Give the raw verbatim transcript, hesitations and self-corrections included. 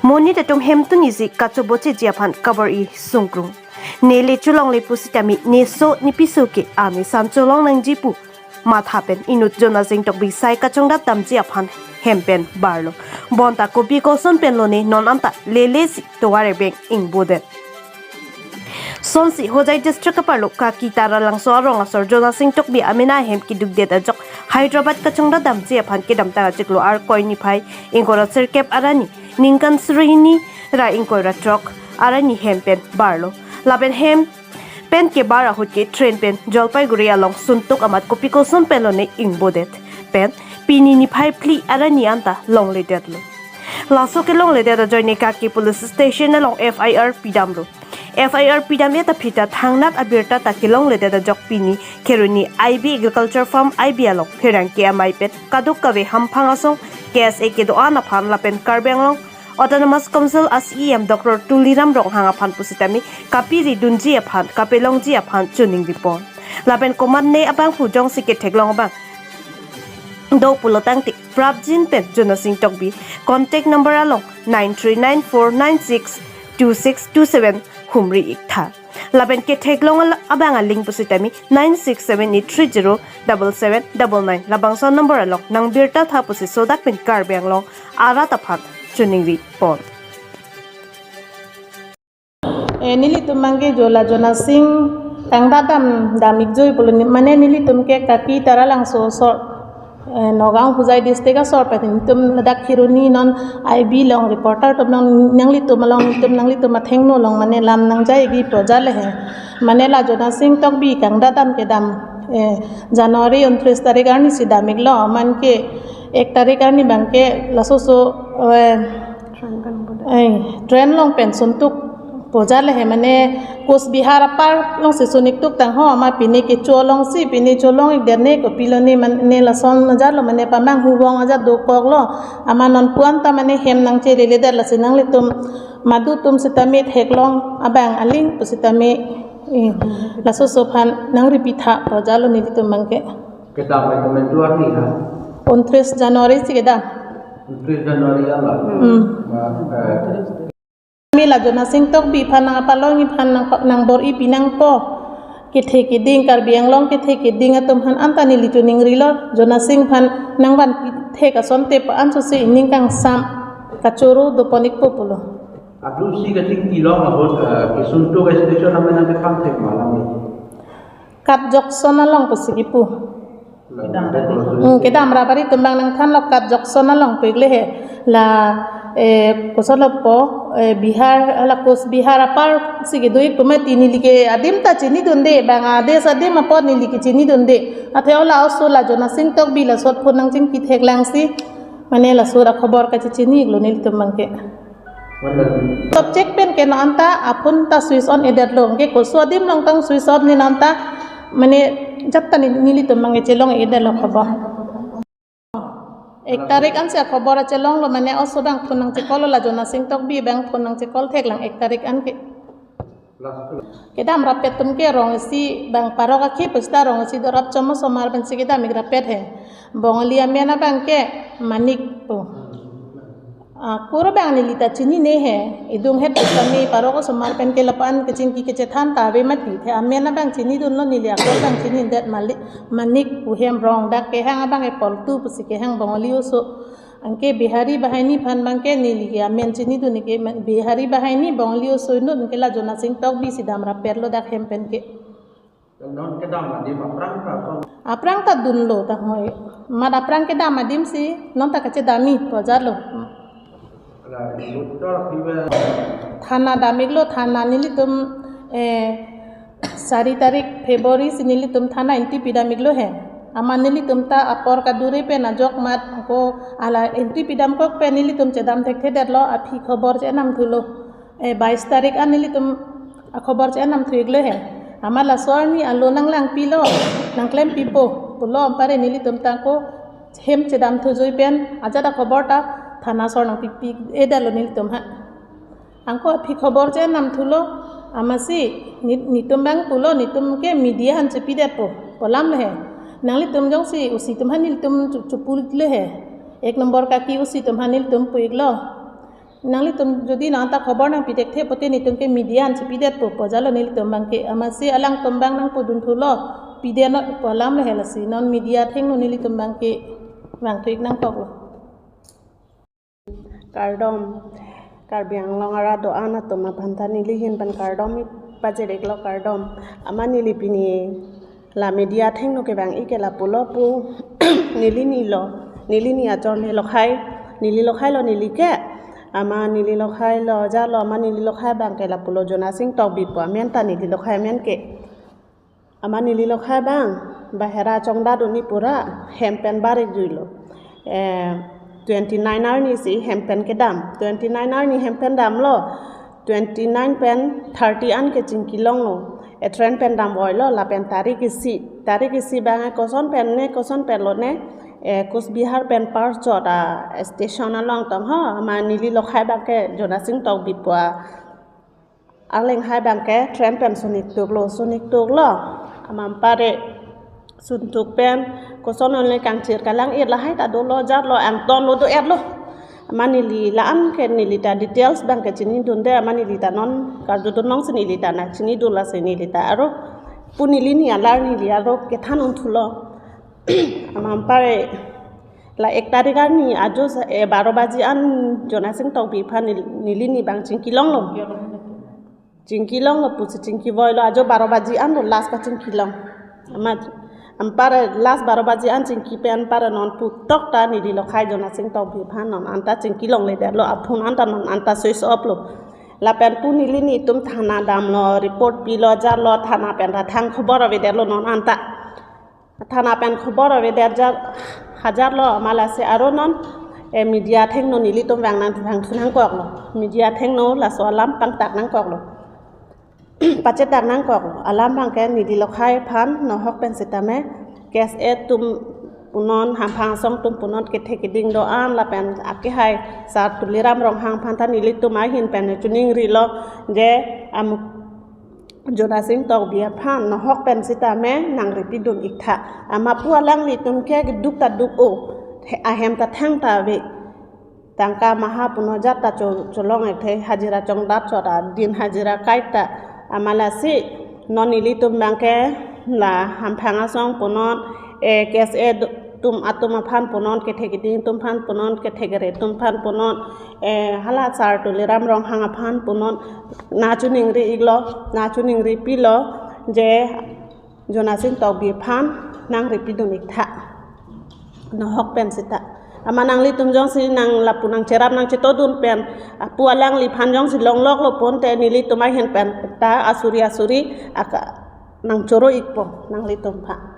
Monit atum hemtun isi kachobocheji aphan kabor-i sungkrung. Neli cholongle pusitame neso nepiso ke amesan cholong nangji pu matha pen inut Jonasing Tokbi sai kachongdat damji aphan hem pen barlo. Bonta kopi koson pen lone non anta lele si tovar ebeng ingbodet. Sonsi Hojai district aparlo Kaki Taralangso arong asor Jonasing Tokbi amena ahem kedukdet ajok Hyderabad kachongdat damji aphan kedamtang achiklo Arkoi niphai ingkoi ra sirkep arni ningkan suri hini ra ingkoi ra throk arni hem pen barlo. Lapen hem pen kebar ahut ke train pen Jalpaiguri along suntuk amat kopi koson pen lone ingbodet pen pini niphai phli arni anta longledetlo. Laso kelongledet ajoine Kaki police station along F I R pidamlo. F I R pidam-et aphi ta thangnat abirta ta kelongledet ajok pini Kheroni I B agriculture farm I B along pherangke amei pen kadokave hamphang asong K S A kedo-an aphan lapen Karbi Anglong Autonomous Council a C E M Doctor Tuliram Ronghang aphan pusitame kapiridunji aphan kapelongji aphan choningri pon. Lapen komatne abangphu jongsi ketheklong abang do pulo tangte prapjin pen Jonasing Tokbi contact number along nine three nine four nine six two six two seven humri iktha. Lapen ketheklong al-, abang aling pusitame nine six seven eight three zero double seven double nine. Labangso number along nangbirta tha pusi sodak pen Karbi Anglong arat aphan choningri pon. Eh, nelitum abangke jo la Jonasing kangdat dam dam-ik joi pulo ni, mane nelitum ke Kaki Taralangso asor, eh, Nagaon Hojai district asor pen nelitum ladak Kheroni non I B along reporter atum nang nanglitum along nelitum nanglitum athengno along mane lam nangjai-ikji proja le he. Mane la Jonasing Tokbi kangdat dam kedam, eh, January untris tarik arni si dam-iklo, amat ke ek tarik arni abangke laso so, eh, eh, train along pen suntuk proja le he mane Coach Bihar apar alongsi sun-iktuk tangho, amat pine kecho alongsi pine cholong-ikdet ne kopilo ne mane lason ajarlo mane pamanghu vong ajat dokoklo, amat non pu-an ta mane hem nangcheleledet lasi nanglitum madu atum sitame theklong abang aling pusitame, eh, laso so aphan nangripi tha proja lo nelitum abangke. Kedam itu menjuar ni ha. Untris January si kedam. Untris January ya lah. Hmm. Mane la Jonasing Tokbi aphan nangpalong-ik aphan nang nangbor-i pinangpo. Kethe keding Karbi Anglong kethe keding atum aphan anta neli choningrilo Jonasing aphan nangvanpi thek asonte pa anso si ining kangsam kachoro dopon-ikpo pulo. Adu si kachingki long ahut, eh, kesuntuk station amen nangkephan thek malam ni. Kat Jokson along pusi kipu. Hmm, kedam ra bari atum abang nangthanlo Kat Jokson along pu-iklo he. La, eh, kosonlo po, eh, Bihar, la Coach Bihar apar si kedo-ik pu mati neli ke adim ta chinidunde, Bangladesh adim apot neli ke chinidunde. Athe ola oso la Jonasing Tokbi laso phone nangchingki theklangsi mane laso akhobor kachechini-iklo nelitum abangke. Subject pen ke non anta aphone ta switch on-edetlo. Anke koso adim along tang switch off ne non anta mane jat ta ne-, nelitum abangke chelong-edetlo khobor. Ek tarik ansi akhobor chelonglo mane oso abang phone nangchekollo la Jonasing Tokbi abang phone nangchekol theklang ek tarik anke. Kedam rapet atum ke rong isi abang parok akhei pusita rong isi dorap chom osomar pensi kedam-ik rapet he. Bongali amen abangke Manik pu. Ah, kur abang neli ta chinine he. Idung het pusitame parok osomar pen ke lapu-an kechingki kechethan ta ave mati. The amen abang chinidunlo neli akur abang chinidet mali-, Manik pu hem rong dak kehang abangke Poltu pusi kehang Bongali oso. Anke Bihari Bahini aphan abangke neli ke amen chinidun ke ma-, Bihari Bahini Bongali oso inut anke la Jonasing Tokbi si dam rapetlo dak hem pen ke. Non kedam adim aphrang ta kon. Aphrang ta dunlo ta hoi. Mat aphrang kedam adim si non ta kachedam-i proja lo. Ala, doctor piwa. Thana dam-iklo thana nelitum, eh, sari tarik February si nelitum thana entry pidam-iklo he. Amat nelitum ta apor kadure pen ajok mat ko ala entry pidamkok pen nelitum chedam thekthedetlo aphi khobor chenam thulo. Eh, bais tarik an nelitum akhobor chenam thu-iklo he. Amat laso arni alo nanglangpilo, nangklempipo pulo ampare nelitum ta ko hem chedam thu joi pen ajat akhobor ta thana asor nangpipi-edetlo nelitum ha. Anke aphi khobor chenam thulo, amatsi ni-, netum abang pulo, netum ke media aphan chepidetpo pu alam le he. Nanglitum jongsi O C atum aphan nelitum chu-, chupu-iklo he. Ek number Kaki O C atum aphan nelitum pu-iklo. Nanglitum jodi non anta khobor nangpi thekthe pote netum ke media an chepidetpo pu jalo nelitum abang ke, amatsi alangtum abang nangpudun thulo, pidet non pu alam le hela si non media athengno nelitum abang ke vangthu-ik nangkoklo. Kardom, Karbi Anglong arat do-an atum aphan ta neli ahin pen kardom pajir-ik lo, kardom. Amat neli pini la media athengno kevang-ik ke lapulo pu, neli ni lo, neli ni achor ni lokhai, neli lokhai lo neli ke. Amat neli lokhai lo, jalo amat neli lokhai abang ke lapulo Jonasing Tokbi pu amen ta neli lokhai amen ke. Amat neli lokhai abang bahera chongdat un-e pura hem pen bar-ik juilo. Eh, twenty-nine arni si hem pen kedam. Twenty-nine arni hem pen damlo. Twenty-nine pen thirty an ke chingki longlo. E train pen damvoilo lapen tarik isi. Tarik isi abang koson pen ne, koson pen lo ne, eh, Coach Bihar pen Parchot a station along tong ho. Amat neli lokhai abang ke Jonasing Tokbi pu a arleng hai abang ke train pen sunik tuklo, sunik tuklo. Amat anpar suntuk pen koson onle kangchir kalang-ir lahai ta dolo, jalo angton lo do-etlo. Amat neli la-an ke neli ta details abang ke chinidunde, amat neli ta non karjudun long si neli ta nangchinidun lasi neli ta aro pu neli ni alar neli aro kethan un thulo. Amat anpar la ek tarik arni ajo sa, eh, baro baji an Jonasing Tokbi aphan nel-, neli ni abang chingki longlo. Chingki longlo pusi chingki voilo, ajo baro baji an lo last pachingki long. Amat anpar last baro baji an chingki pen anpar non putok ta neli lokhai Jonasing Tokbi aphan non anta chingki longledetlo, aphone anta non anta switch off lo. Lapen pu neli netum thana damlo, report pilo, jalo thana pen ta thang khobor avedetlo non anta. Thana pen khobor avedet ja hajar lo, amat lasi aro non, eh, media athengno nelitum vang nang, vangthu nangkoklo. Media athengno laso alam pangtak nangkoklo. Pachetak nangkoklo. Alam abang ke neli lokhai aphan nohok pen sitame K S A atum punon, hamphang asong atum punon kethe keding do-an lapen akehai Sar Tuliram Ronghang aphan ta nelitum ahin pen choningrilo je am Jonasing Tokbi aphan nohok pen sitame nangri pidun-ik tha. Amat pu alanglitum ke duk ta duk-o. He-, ahem ta thang ta ave. Tangka maha puno jat ta cho-, cholong-ik the, hajira chongdat chot ta, din hajira kaita. Amat lasi non nelitum abang ke la hamphang asong punon, eh, K S A do-, atum atum aphan punon, kethe keding atum aphan punon, kethe kere atum aphan punon, eh, hala Sar Tuliram Ronghang aphan punon nangchoningri-iklo, nangchoningri pilo je Jonasing Tokbi aphan nangri pidun-ik tha. Nohok pen sita. Amat nanglitum jongsi nang lapu nangcherap nangchetodun pen, apu alangliphan jongsi longloklo pon te nelitum ahin pen ta asuri asuri aka nangchoro-ikpo nanglitum aphan.